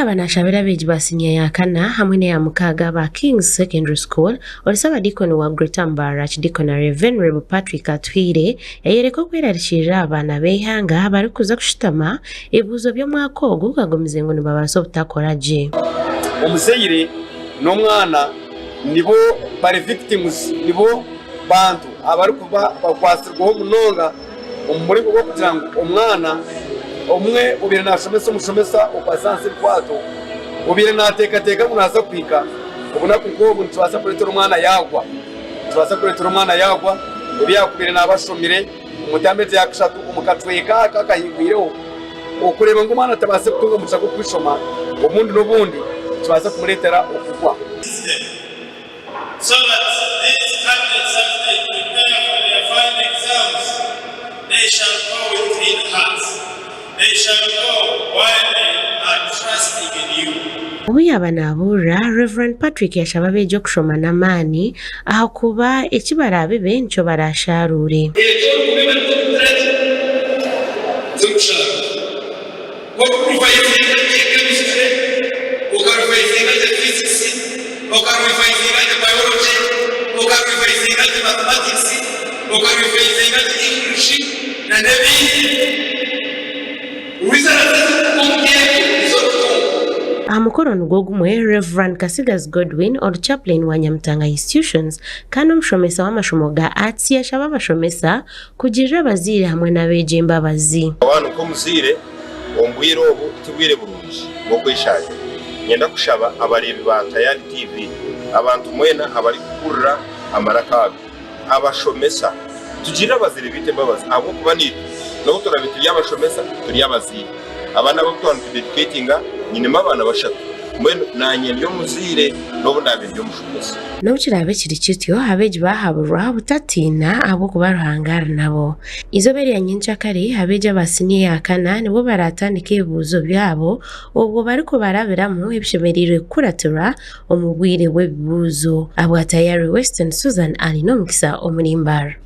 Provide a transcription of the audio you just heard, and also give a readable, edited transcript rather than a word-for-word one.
yaaba naashabira abeegi ba siniya ya kana hamwe n'eya mukaaga aba King's Secondary School, ori Saabadiikoni wa Greater Mbarara Archdeaconry Venerable Patrick Atuhaire yayoreka okwerarikirira aha baana b'eihanga abarikuza kushutama ebibuuzo by'omwaka ogu agumize ngu nibabaasa obutakora gye. Omuzaire n'omwana nibo bari victims, nibo bantu abarikuba bakwatsirweho munonga omu muringo gw'okugira ngu omwana omwe obaire naashomesa omushomesa okwa sayansi ebikwato obaire naateekateeka ngu naaza kuhika obunaku nk'obu nikibaasa kureetera omwana yaagwa. Nikibaasa kureetera omwana yaagwa ebi yaakubaire naaba ashomire omu taama egyo yaakashatu omu kacweka aka akahingwireho. Okureeba ngu omwana atabaasire kutunga omugisha gw'okwishoma obundi n'obundi nikibaasa kumureetera okugwa. So that these candidates as they prepare for their final exams, they shall go with clean hearts, they shall go while they are trusting in you. Obu yaaba naabuurira, Rev. Patrick yashaba abeegi okushoma n'amaani ahakuba eki baraabibe nikyo baraashaaruure. Eki orikubiba nikyo orikugira ki? Nikyo orikusharuura. Ku orikuruvayizinga gye chemistry, okaruvayizinga gye physics, okaruvayizinga gye biology, okaruvayizinga gye mathematics, okaruvayizinga gye English na n'ebindi, results ezirikuruga omuri ebyo nizo orikutunga. Aha mukoro nigwo gumwe, Rev. Kasigazi Godwin, ori Chaplain wa Nyamitanga Institutions kandi omushomesa w'amashomo ga Arts yashaba abashomesa Kugirira abazaire hamwe n'abeegi embabazi. Waaba nk'omuzaire, omu bwire obu ti bwire burungi bw'okweshaarira. Niinyenda kushaba abareebi ba Tayari TV, abantu mwena abarikuhurira amaraka aga, abashomesa, tugirire abazaire baitu embabazi ahabw'okuba naitwe n'obu turaabe turi abashomesa, turi abazaire. Abaana abu twaba nitubediketinga, nyinemu abaana bashatu, mbwenu naanye ndi omuzaire n'obu ndaabe ndi omushomesa. N'obu kiraabe kiri kityo, abeegi baahaburwa obutatiina ahabw'okuba Ruhanga ari nabo. Eizooba erya nyenkyakare, abeegi aba siniya eya kana nibwo baraatandike ebibuuzo byabo obwo barikubarabiramu ebishemereire kukuratirwa omu bwire bw'ebibuuzo. Ahabwa Tayari Western, Susan Alinomukisa omuri Mbarara.